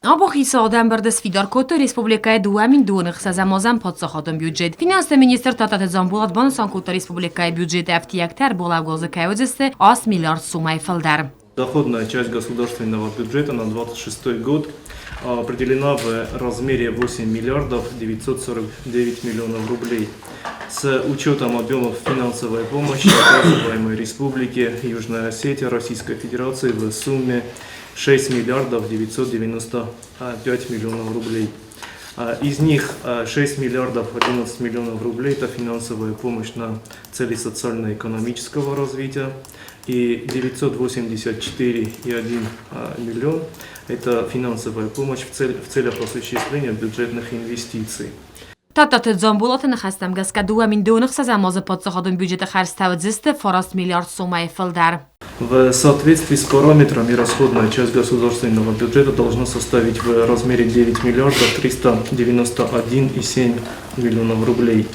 Абон хицауады ӕмбырды сфидар кодтой республикӕйы 2026 азӕн паддзахадон бюджет. Финансты министр Тататы Дзамболат банысан кодта республикӕйы бюджеты ӕфтиӕгтӕ ӕрбалӕугӕ кӕй уыдзысты 8 миллиард сомӕй фылдӕр. Доходная часть государственного бюджета на 2026 год определена в размере 8 миллиардов 949 миллионов рублей. С учетом объемов финансовой помощи, оказываемой Республике Южная Осетия Российской Федерации в сумме 6 миллиардов 995 миллионов рублей. Из них 6 миллиардов 11 миллионов рублей – это финансовая помощь на цели социально-экономического развития, и 984,1 миллион – это финансовая помощь в целях осуществления бюджетных инвестиций. Тадтаты Дзамболаты ныхӕстӕм гӕсгӕ 2026 азы паддзахадон бюджеты хӕрдзтӕ уыдзысты 9 миллиард сомӕй фылдӕр. В соответствии с параметрами расходная часть государственного бюджета должна составить в размере 9 миллиардов 391,7 миллионов рублей.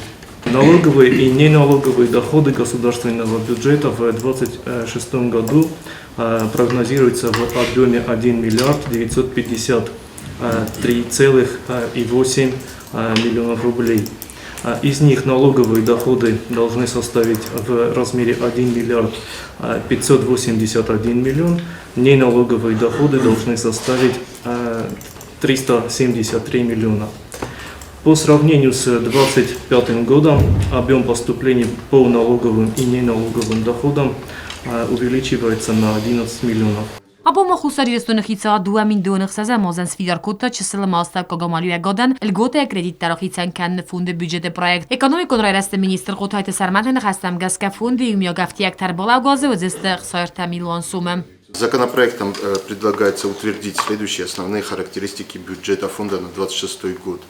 Налоговые и неналоговые доходы государственного бюджета в 2026 году прогнозируются в объеме 1 миллиард 953,8 миллионов рублей. Из них налоговые доходы должны составить в размере 1 миллиард 581 миллион, неналоговые доходы должны составить 373 миллиона. По сравнению с 2025 годом объем поступлений по налоговым и неналоговым доходам увеличивается на 11 миллионов. Абон ма Хуссар Ирыстоны хицауад 2026 азӕн сфидар кодта чысыл ӕмӕ астӕуккаг амалиуӕгадӕн льготӕйы кредиттӕ рахицӕн кӕныны фонды бюджеты проект. Экономикон райрӕзты министр Хъотайты Сӕрмӕты ныхӕстӕм гӕсгӕ фонды иумиаг ӕфтиӕгтӕ ӕрбалӕугӕ уыдзысты 63 милуан сомы. Законопроектом предлагается утвердить следующие основные характеристики бюджета фонда на 2026 год.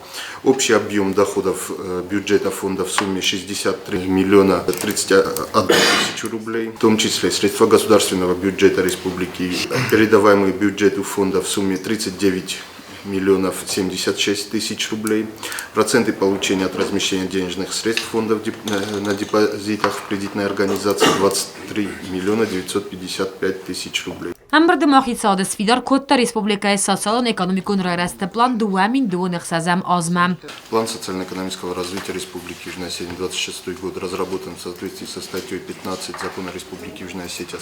Общий объем доходов бюджета фонда в сумме 63 миллиона 31 тысячу рублей, в том числе средства государственного бюджета республики, передаваемые бюджету фонда в сумме 39 миллионов 76 тысяч рублей, проценты получения от размещения денежных средств фондов на депозитах в кредитной организации 23 миллиона 955 тысяч рублей. Ӕмбырды ма хицауады сфидар кодта республикӕйы социалон-экономикон райрӕзты план 2026 азмӕ. План социально-экономического развития Республики Южная Осетия на 2026 год разработан в соответствии со статьей 15 Закона Республики Южная Осетия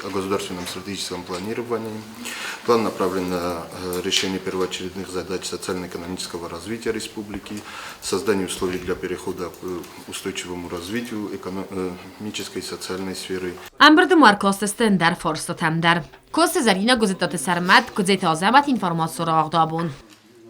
о государственном стратегическом планировании. План направлен на решение первоочередных задач социально-экономического развития республики, создание условий для перехода к устойчивому развитию экономической и социальной сферы. Ӕмбырды ма ӕркастысты ӕндӕр фарстатӕм дӕр. Коцты Зӕринӕ, Гуызыттаты Сӕрмӕт, Куыдзеты Азӕмӕт, информацион рауагъды абон.